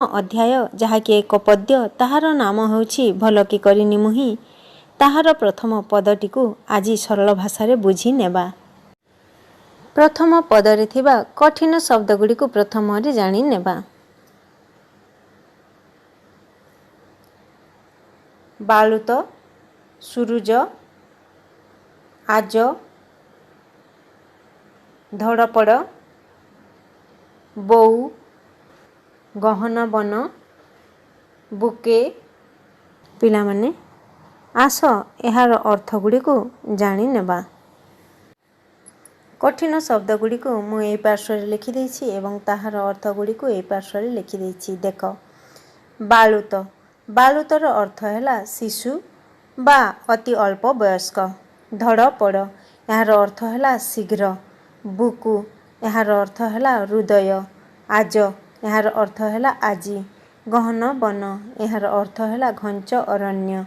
ଅଧ୍ୟାୟ, ଯାହାକି ଏକ ପଦ୍ୟ, ତାହାର ନାମ ହେଉଛି ଭଲକି କରିନି ମୁହିଁ। ତାହାର ପ୍ରଥମ ପଦଟିକୁ ଆଜି ସରଳ ଭାଷାରେ ବୁଝି ନେବା। ପ୍ରଥମ ପଦରେ ଥିବା କଠିନ ଶବ୍ଦଗୁଡ଼ିକୁ ପ୍ରଥମରେ ଜାଣି ନେବା। ବାଳୁତ, ସୁରୁଜ, ଆଜ, ଧଡ଼ପଡ଼, ବୋଉ, ଗହନ ବନ, ବୁକେ। ପିଲାମାନେ, ଆସ ଏହାର ଅର୍ଥଗୁଡ଼ିକୁ ଜାଣିନେବା। କଠିନ ଶବ୍ଦଗୁଡ଼ିକୁ ମୁଁ ଏଇ ପାର୍ଶ୍ୱରେ ଲେଖିଦେଇଛି ଏବଂ ତାହାର ଅର୍ଥଗୁଡ଼ିକୁ ଏଇ ପାର୍ଶ୍ୱରେ ଲେଖିଦେଇଛି। ଦେଖ, ବାଳୁତ। ବାଳୁତର ଅର୍ଥ ହେଲା ଶିଶୁ ବା ଅତି ଅଳ୍ପ ବୟସ୍କ। ଧଡ଼ପଡ଼, ଏହାର ଅର୍ଥ ହେଲା ଶୀଘ୍ର। ବୁକୁ, ଏହାର ଅର୍ଥ ହେଲା ହୃଦୟ। ଆଜ, ଏହାର ଅର୍ଥ ହେଲା ଆଜି। ଗହନ ବନ, ଏହାର ଅର୍ଥ ହେଲା ଘଞ୍ଚ ଅରଣ୍ୟ।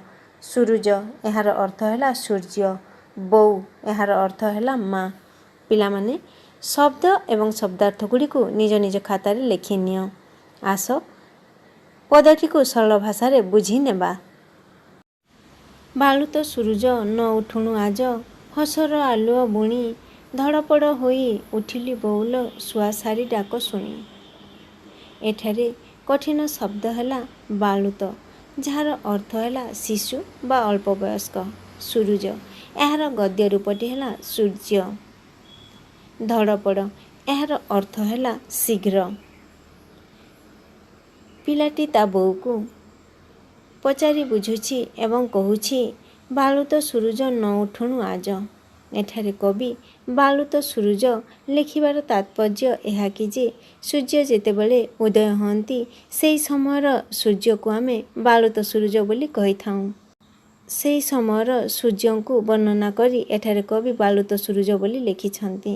ସୁରୁଜ, ଏହାର ଅର୍ଥ ହେଲା ସୂର୍ଯ୍ୟ। ବୋଉ, ଏହାର ଅର୍ଥ ହେଲା ମା। ପିଲାମାନେ, ଶବ୍ଦ ଏବଂ ଶବ୍ଦାର୍ଥ ଗୁଡ଼ିକୁ ନିଜ ନିଜ ଖାତାରେ ଲେଖି ନିଅ। ଆସ ପଦଟିକୁ ସରଳ ଭାଷାରେ ବୁଝି ନେବା। ବାଳୁତ ସୁରୁଜ ନ ଉଠୁଣୁ ଆଜ, ହସର ଆଲୁଅ ବୁଣି, ଧଡ଼ପଡ଼ ହୋଇ ଉଠିଲି ବୋଉଲୋ ଶୁଆଶାରୀ ଡାକ ଶୁଣି। ଏଠାରେ କଠିନ ଶବ୍ଦ ହେଲା ବାଳୁତ, ଯାହାର ଅର୍ଥ ହେଲା ଶିଶୁ ବା ଅଳ୍ପ ବୟସ୍କ। ସୁରୁଜ, ଏହାର ଗଦ୍ୟ ରୂପଟି ହେଲା ସୂର୍ଯ୍ୟ। ଧଡ଼ପଡ଼, ଏହାର ଅର୍ଥ ହେଲା ଶୀଘ୍ର। ପିଲାଟି ତା ବୋଉକୁ ପଚାରି ବୁଝୁଛି ଏବଂ କହୁଛି, ବାଳୁତ ସୁରୁଜ ନ ଉଠୁଣୁ ଆଜ। ଏଠାରେ କବି ବାଳୁତ ସୁରୁଜ ଲେଖିବାର ତାତ୍ପର୍ଯ୍ୟ ଏହା କି ଯେ ସୂର୍ଯ୍ୟ ଯେତେବେଳେ ଉଦୟ ହୁଅନ୍ତି, ସେହି ସମୟର ସୂର୍ଯ୍ୟକୁ ଆମେ ବାଳୁତ ସୂରୁଜ ବୋଲି କହିଥାଉଁ। ସେହି ସମୟର ସୂର୍ଯ୍ୟଙ୍କୁ ବର୍ଣ୍ଣନା କରି ଏଠାରେ କବି ବାଳୁତ ସୂରୁଜ ବୋଲି ଲେଖିଛନ୍ତି।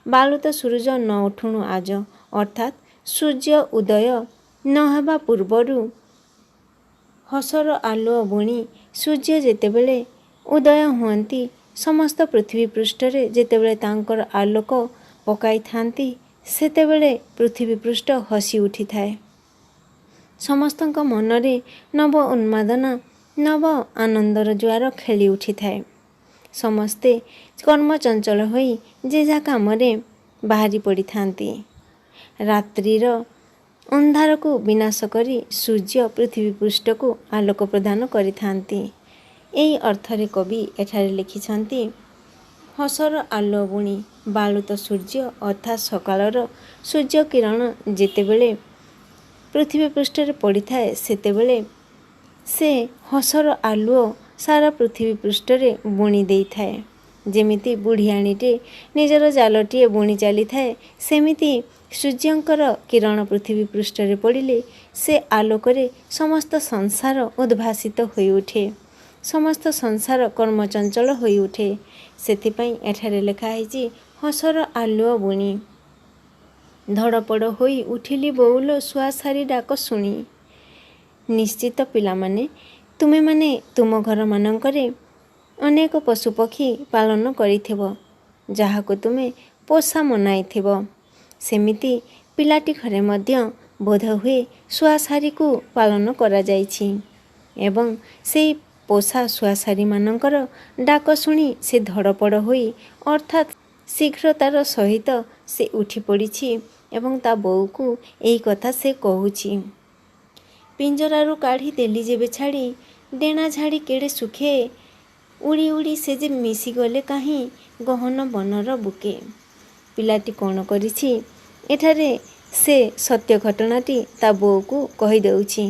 ବାଳୁତ ସୂରୁଜ ନ ଉଠୁଣୁ ଆଜ, ଅର୍ଥାତ୍ ସୂର୍ଯ୍ୟ ଉଦୟ ନ ହେବା ପୂର୍ବରୁ ହସର ଆଲୁଅ ବୁଣି ସୂର୍ଯ୍ୟ ଯେତେବେଳେ ଉଦୟ ହୁଅନ୍ତି, ସମସ୍ତ ପୃଥିବୀ ପୃଷ୍ଠରେ ଯେତେବେଳେ ତାଙ୍କର ଆଲୋକ ପକାଇଥାନ୍ତି, ସେତେବେଳେ ପୃଥିବୀ ପୃଷ୍ଠ ହସି ଉଠିଥାଏ। ସମସ୍ତଙ୍କ ମନରେ ନବ ଉନ୍ମାଦନା, ନବ ଆନନ୍ଦର ଜୁଆର ଖେଳି ଉଠିଥାଏ। ସମସ୍ତେ କର୍ମଚଞ୍ଚଳ ହୋଇ ଯେ ଯାହା କାମରେ ବାହାରି ପଡ଼ିଥାନ୍ତି। ରାତ୍ରିର ଅନ୍ଧାରକୁ ବିନାଶ କରି ସୂର୍ଯ୍ୟ ପୃଥିବୀ ପୃଷ୍ଠକୁ ଆଲୋକ ପ୍ରଦାନ କରିଥାନ୍ତି। ଏହି ଅର୍ଥରେ କବି ଏଠାରେ ଲେଖିଛନ୍ତି ହସର ଆଲୁଅ ବୁଣି। ବାଳୁତ ସୂର୍ଯ୍ୟ, ଅର୍ଥାତ୍ ସକାଳର ସୂର୍ଯ୍ୟ କିରଣ ଯେତେବେଳେ ପୃଥିବୀ ପୃଷ୍ଠରେ ପଡ଼ିଥାଏ, ସେତେବେଳେ ସେ ହସର ଆଲୁଅ ସାରା ପୃଥିବୀ ପୃଷ୍ଠରେ ବୁଣି ଦେଇଥାଏ। ଯେମିତି ବୁଢ଼ିଆଣୀଟେ ନିଜର ଜାଲଟିଏ ବୁଣି ଚାଲିଥାଏ, ସେମିତି ସୂର୍ଯ୍ୟଙ୍କର କିରଣ ପୃଥିବୀ ପୃଷ୍ଠରେ ପଡ଼ିଲେ ସେ ଆଲୋକରେ ସମସ୍ତ ସଂସାର ଉଦ୍ଭାସିତ ହୋଇଉଠେ, ସମସ୍ତ ସଂସାର କର୍ମଚଞ୍ଚଳ ହୋଇଉଠେ। ସେଥିପାଇଁ ଏଠାରେ ଲେଖା ହେଇଛି ହସର ଆଲୁଅ ବୁଣି। ଧଡ଼ପଡ଼ ହୋଇ ଉଠିଲି ବୋଉଲୋ ଶୁଆଶାରୀ ଡାକ ଶୁଣି। ନିଶ୍ଚିତ ପିଲାମାନେ, ତୁମେମାନେ ତୁମ ଘରମାନଙ୍କରେ ଅନେକ ପଶୁପକ୍ଷୀ ପାଳନ କରିଥିବ, ଯାହାକୁ ତୁମେ ପୋଷା ମନାଇଥିବ। ସେମିତି ପିଲାଟି ଘରେ ମଧ୍ୟ ବୋଧହୁଏ ଶୁଆଶାରୀକୁ ପାଳନ କରାଯାଇଛି ଏବଂ ସେଇ ପୋଷା ଶୁଆଶାରୀମାନଙ୍କର ଡାକ ଶୁଣି ସେ ଧଡ଼ପଡ଼ ହୋଇ, ଅର୍ଥାତ୍ ଶୀଘ୍ରତାର ସହିତ ସେ ଉଠି ପଡ଼ିଛି ଏବଂ ତା ବୋଉକୁ ଏହି କଥା ସେ କହୁଛି। ପିଞ୍ଜରାରୁ କାଢ଼ି ଦେଲି ଯେବେ ଛାଡ଼ି, ଡେଣା ଝାଡ଼ି କେଡ଼େ ସୁଖେ ଉଡ଼ି ଉଡ଼ି ସେ ଯେ ମିଶିଗଲେ କାହିଁ ଗହନ ବନର ବୁକେ। ପିଲାଟି କ'ଣ କରିଛି? ଏଠାରେ ସେ ସତ୍ୟ ଘଟଣାଟି ତା ବୋଉକୁ କହିଦେଉଛି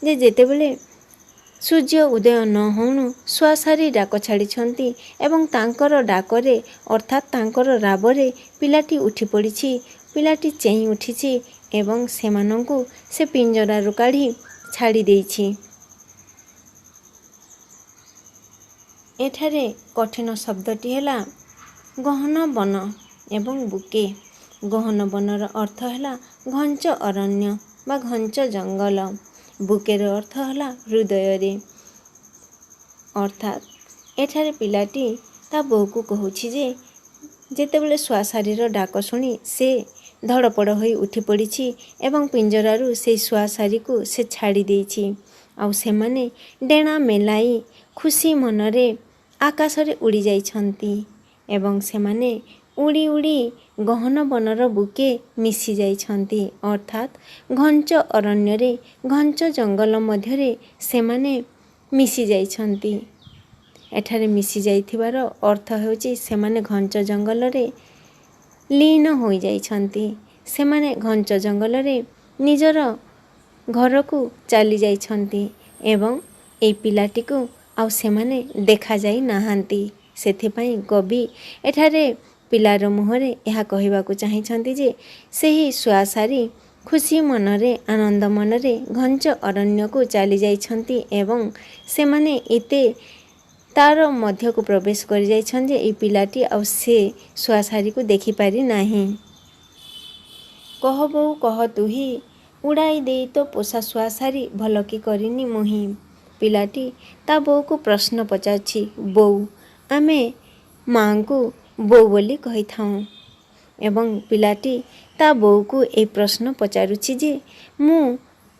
ଯେ ଯେତେବେଳେ ସୂର୍ଯ୍ୟ ଉଦୟ ନ ହେଉଣୁ ଶୁଆଶାରୀ ଡାକ ଛାଡ଼ିଛନ୍ତି ଏବଂ ତାଙ୍କର ଡାକରେ, ଅର୍ଥାତ୍ ତାଙ୍କର ରାବରେ ପିଲାଟି ଉଠି ପଡ଼ିଛି, ପିଲାଟି ଚେଇଁ ଉଠିଛି ଏବଂ ସେମାନଙ୍କୁ ସେ ପିଞ୍ଜରାରୁ କାଢ଼ି ଛାଡ଼ି ଦେଇଛି। ଏଠାରେ କଠିନ ଶବ୍ଦଟି ହେଲା ଗହନ ବନ ଏବଂ ବୁକେ। ଗହନ ବନର ଅର୍ଥ ହେଲା ଘଞ୍ଚ ଅରଣ୍ୟ ବା ଘଞ୍ଚ ଜଙ୍ଗଲ। ବୁକେର ଅର୍ଥ ହେଲା ହୃଦୟରେ। ଅର୍ଥାତ୍ ଏଠାରେ ପିଲାଟି ତା ବୋଉକୁ କହୁଛି ଯେ ଯେତେବେଳେ ଶୁଆଶାରୀର ଡାକ ଶୁଣି ସେ ଧଡ଼ପଡ଼ ହୋଇ ଉଠି ପଡ଼ିଛି ଏବଂ ପିଞ୍ଜରାରୁ ସେଇ ଶୁଆଶାରୀକୁ ସେ ଛାଡ଼ି ଦେଇଛି, ଆଉ ସେମାନେ ଡେଣା ମେଲାଇ ଖୁସି ମନରେ ଆକାଶରେ ଉଡ଼ି ଯାଇଛନ୍ତି ଏବଂ ସେମାନେ ଉଡ଼ି ଉଡ଼ି ଗହନ ବନର ବୁକେ ମିଶି ଯାଇଛନ୍ତି। ଅର୍ଥାତ୍ ଘଞ୍ଚ ଅରଣ୍ୟରେ, ଘଞ୍ଚ ଜଙ୍ଗଲ ମଧ୍ୟରେ ସେମାନେ ମିଶି ଯାଇଛନ୍ତି। ଏଠାରେ ମିଶି ଯାଇଥିବାର ଅର୍ଥ ହେଉଛି ସେମାନେ ଘଞ୍ଚ ଜଙ୍ଗଲରେ ଲୀନ ହୋଇଯାଇଛନ୍ତି। ସେମାନେ ଘଞ୍ଚ ଜଙ୍ଗଲରେ ନିଜର ଘରକୁ ଚାଲି ଯାଇଛନ୍ତି ଏବଂ ଏଇ ପିଲାଟିକୁ ଆଉ ସେମାନେ ଦେଖାଯାଇ ନାହାନ୍ତି। ସେଥିପାଇଁ କବି ଏଠାରେ ପିଲାର ମୁହଁରେ ଏହା କହିବାକୁ ଚାହିଁଛନ୍ତି ଯେ ସେହି ଶୁଆଶାରୀ ଖୁସି ମନରେ, ଆନନ୍ଦ ମନରେ ଘଞ୍ଚ ଅରଣ୍ୟକୁ ଚାଲି ଯାଇଛନ୍ତି ଏବଂ ସେମାନେ ଏତେ ତାର ମଧ୍ୟକୁ ପ୍ରବେଶ କରିଯାଇଛନ୍ତି ଯେ ଏଇ ପିଲାଟି ଆଉ ସେ ଶୁଆଶାରୀକୁ ଦେଖିପାରି ନାହିଁ। କହ ବୋଉ କହ ତୁହି, ଉଡ଼ାଇ ଦେଇ ତୋ ପୋଷା ଶୁଆଶାରୀ, ଭଲ କି କରିନି ମୁହିଁ? ପିଲାଟି ତା ବୋଉକୁ ପ୍ରଶ୍ନ ପଚାରୁଛି। ବୋଉ, ଆମେ ମାଆଙ୍କୁ ବୋଉ ବୋଲି କହିଥାଉଁ, ଏବଂ ପିଲାଟି ତା ବୋଉକୁ ଏହି ପ୍ରଶ୍ନ ପଚାରୁଛି ଯେ ମୁଁ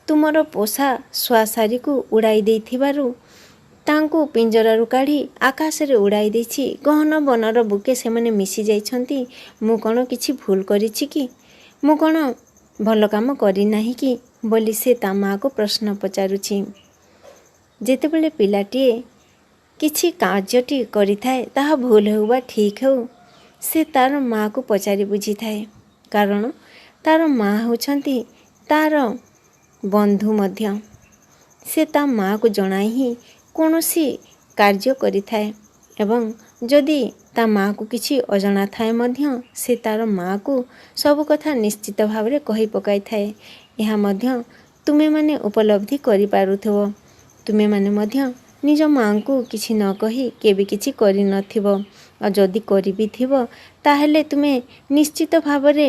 ତୁମର ପୋଷା ଶୁଆଶାରୀକୁ ଉଡ଼ାଇ ଦେଇଥିବାରୁ, ତାଙ୍କୁ ପିଞ୍ଜରାରୁ କାଢ଼ି ଆକାଶରେ ଉଡ଼ାଇ ଦେଇଛି, ଗହନ ବନର ବୁକେ ସେମାନେ ମିଶି ଯାଇଛନ୍ତି, ମୁଁ କ'ଣ କିଛି ଭୁଲ କରିଛି କି? ମୁଁ କ'ଣ ଭଲ କାମ କରିନାହିଁ କି? ବୋଲି ସେ ତା ମାଆକୁ ପ୍ରଶ୍ନ ପଚାରୁଛି। ଯେତେବେଳେ ପିଲାଟିଏ କିଛି କାର୍ଯ୍ୟଟି କରିଥାଏ, ତାହା ଭୁଲ ହେଉ ବା ଠିକ୍ ହେଉ, ସେ ତା'ର ମାଆକୁ ପଚାରି ବୁଝିଥାଏ, କାରଣ ତା'ର ମା ହେଉଛନ୍ତି ତା'ର ବନ୍ଧୁ ମଧ୍ୟ। ସେ ତା ମାଆକୁ ଜଣାଇ ହିଁ କୌଣସି କାର୍ଯ୍ୟ କରିଥାଏ ଏବଂ ଯଦି ତା ମାଆକୁ କିଛି ଅଜଣା ଥାଏ ମଧ୍ୟ ସେ ତା'ର ମାଆକୁ ସବୁ କଥା ନିଶ୍ଚିତ ଭାବରେ କହି ପକାଇଥାଏ। ଏହା ମଧ୍ୟ ତୁମେମାନେ ଉପଲବ୍ଧି କରିପାରୁଥିବ। ତୁମେମାନେ ମଧ୍ୟ ନିଜ ମାଆଙ୍କୁ କିଛି ନ କହି କେବେ କିଛି କରିନଥିବ, ଆଉ ଯଦି କରିବି ଥିବ ତାହେଲେ ତୁମେ ନିଶ୍ଚିତ ଭାବରେ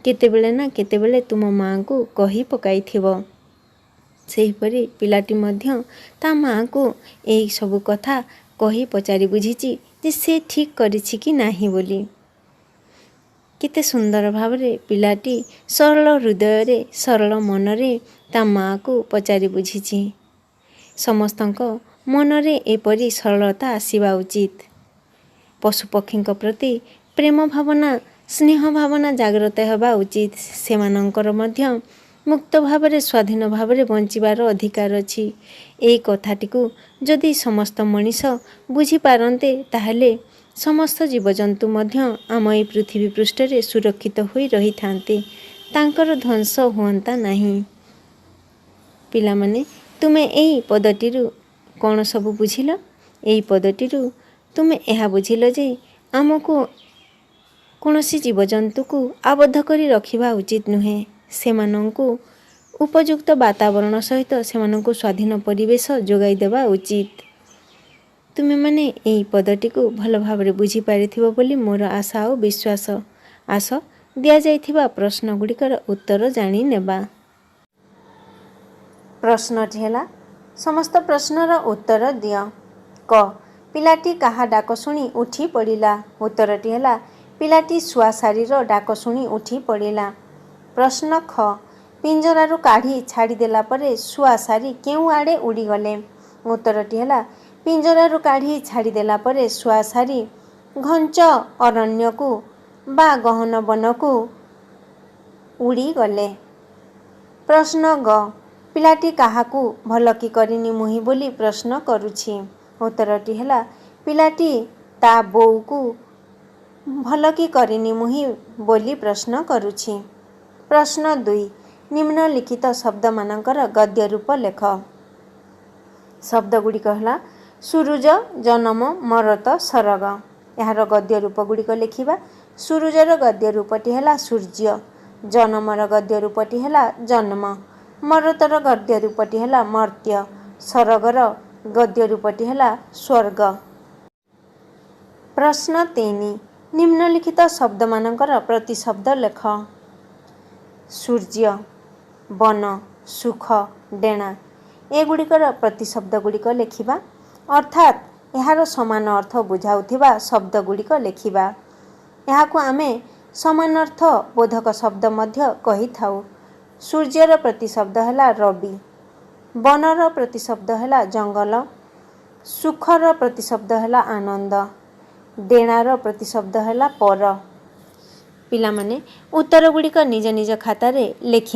କେତେବେଳେ ନା କେତେବେଳେ ତୁମ ମାଆଙ୍କୁ କହି ପକାଇଥିବ। ସେହିପରି ପିଲାଟି ମଧ୍ୟ ତା ମାଆକୁ ଏହି ସବୁ କଥା କହି ପଚାରି ବୁଝିଛି ଯେ ସେ ଠିକ୍ କରିଛି କି ନାହିଁ ବୋଲି। କେତେ ସୁନ୍ଦର ଭାବରେ ପିଲାଟି ସରଳ ହୃଦୟରେ, ସରଳ ମନରେ ତା ମାଆକୁ ପଚାରି ବୁଝିଛି। ସମସ୍ତଙ୍କ ମନରେ ଏପରି ସରଳତା ଆସିବା ଉଚିତ। ପଶୁପକ୍ଷୀଙ୍କ ପ୍ରତି ପ୍ରେମ ଭାବନା, ସ୍ନେହ ଭାବନା ଜାଗ୍ରତ ହେବା ଉଚିତ। ସେମାନଙ୍କର ମଧ୍ୟ ମୁକ୍ତ ଭାବରେ, ସ୍ୱାଧୀନ ଭାବରେ ବଞ୍ଚିବାର ଅଧିକାର ଅଛି। ଏହି କଥାଟିକୁ ଯଦି ସମସ୍ତ ମଣିଷ ବୁଝିପାରନ୍ତେ, ତାହେଲେ ସମସ୍ତ ଜୀବଜନ୍ତୁ ମଧ୍ୟ ଆମ ଏହି ପୃଥିବୀ ପୃଷ୍ଠରେ ସୁରକ୍ଷିତ ହୋଇ ରହିଥାନ୍ତେ, ତାଙ୍କର ଧ୍ୱଂସ ହୁଅନ୍ତା ନାହିଁ। ପିଲାମାନେ, ତୁମେ ଏହି ପଦଟିରୁ କ'ଣ ସବୁ ବୁଝିଲ? ଏହି ପଦଟିରୁ ତୁମେ ଏହା ବୁଝିଲ ଯେ ଆମକୁ କୌଣସି ଜୀବଜନ୍ତୁକୁ ଆବଦ୍ଧ କରି ରଖିବା ଉଚିତ ନୁହେଁ। ସେମାନଙ୍କୁ ଉପଯୁକ୍ତ ବାତାବରଣ ସହିତ ସେମାନଙ୍କୁ ସ୍ୱାଧୀନ ପରିବେଶ ଯୋଗାଇ ଦେବା ଉଚିତ। ତୁମେମାନେ ଏହି ପଦଟିକୁ ଭଲ ଭାବରେ ବୁଝିପାରିଥିବ ବୋଲି ମୋର ଆଶା ଓ ବିଶ୍ୱାସ। ଆସ, ଦିଆଯାଇଥିବା ପ୍ରଶ୍ନଗୁଡ଼ିକର ଉତ୍ତର ଜାଣିନେବା। ପ୍ରଶ୍ନଟି ହେଲା, ସମସ୍ତ ପ୍ରଶ୍ନର ଉତ୍ତର ଦିଅ। କ, ପିଲାଟି କାହା ଡାକ ଶୁଣି ଉଠି ପଡ଼ିଲା? ଉତ୍ତରଟି ହେଲା, ପିଲାଟି ଶୁଆଶାରୀର ଡାକ ଶୁଣି ଉଠି ପଡ଼ିଲା। ପ୍ରଶ୍ନ ଖ, ପିଞ୍ଜରାରୁ କାଢ଼ି ଛାଡ଼ିଦେଲା ପରେ ଶୁଆଶାରୀ କେଉଁ ଆଡ଼େ ଉଡ଼ିଗଲେ? ଉତ୍ତରଟି ହେଲା, ପିଞ୍ଜରାରୁ କାଢ଼ି ଛାଡ଼ିଦେଲା ପରେ ଶୁଆଶାରୀ ଘଞ୍ଚ ଅରଣ୍ୟକୁ ବା ଗହନ ବନକୁ ଉଡ଼ିଗଲେ। ପ୍ରଶ୍ନ ଗ, ପିଲାଟି କାହାକୁ ଭଲ କି କରିନି ମୁହିଁ ବୋଲି ପ୍ରଶ୍ନ କରୁଛି? ଉତ୍ତରଟି ହେଲା, ପିଲାଟି ତା ବୋଉକୁ ଭଲ କି କରିନି ମୁହିଁ ବୋଲି ପ୍ରଶ୍ନ କରୁଛି। ପ୍ରଶ୍ନ 2, ନିମ୍ନଲିଖିତ ଶବ୍ଦମାନଙ୍କର ଗଦ୍ୟ ରୂପ ଲେଖ। ଶବ୍ଦଗୁଡ଼ିକ ହେଲା ସୁରୁଜ, ଜନମ, ମରତ, ସରଗ। ଏହାର ଗଦ୍ୟ ରୂପ ଗୁଡ଼ିକ ଲେଖିବା। ସୁରୁଜର ଗଦ୍ୟ ରୂପଟି ହେଲା ସୂର୍ଯ୍ୟ। ଜନମର ଗଦ୍ୟ ରୂପଟି ହେଲା ଜନ୍ମ। ମରତର ଗଦ୍ୟ ରୂପଟି ହେଲା ମର୍ତ୍ତ୍ୟ। ସରଗର ଗଦ୍ୟ ରୂପଟି ହେଲା ସ୍ୱର୍ଗ। ପ୍ରଶ୍ନ 3, ନିମ୍ନଲିଖିତ ଶବ୍ଦମାନଙ୍କର ପ୍ରତିଶବ୍ଦ ଲେଖ। ସୂର୍ଯ୍ୟ, ବନ, ସୁଖ, ଡେଣା। ଏଗୁଡ଼ିକର ପ୍ରତିଶବ୍ଦ ଗୁଡ଼ିକ ଲେଖିବା, ଅର୍ଥାତ୍ ଏହାର ସମାନ ଅର୍ଥ ବୁଝାଉଥିବା ଶବ୍ଦଗୁଡ଼ିକ ଲେଖିବା। ଏହାକୁ ଆମେ ସମାନର୍ଥ ବୋଧକ ଶବ୍ଦ ମଧ୍ୟ କହିଥାଉ। ସୂର୍ଯ୍ୟର ପ୍ରତିଶବ୍ଦ ହେଲା ରବି। ବନର ପ୍ରତିଶବ୍ଦ ହେଲା ଜଙ୍ଗଲ। ସୁଖର ପ୍ରତିଶବ୍ଦ ହେଲା ଆନନ୍ଦ। ଡେଣାର ପ୍ରତିଶବ୍ଦ ହେଲା ପର। ପିଲାମାନେ, ଉତ୍ତର ଗୁଡ଼ିକ ନିଜ ନିଜ ଖାତାରେ ଲେଖି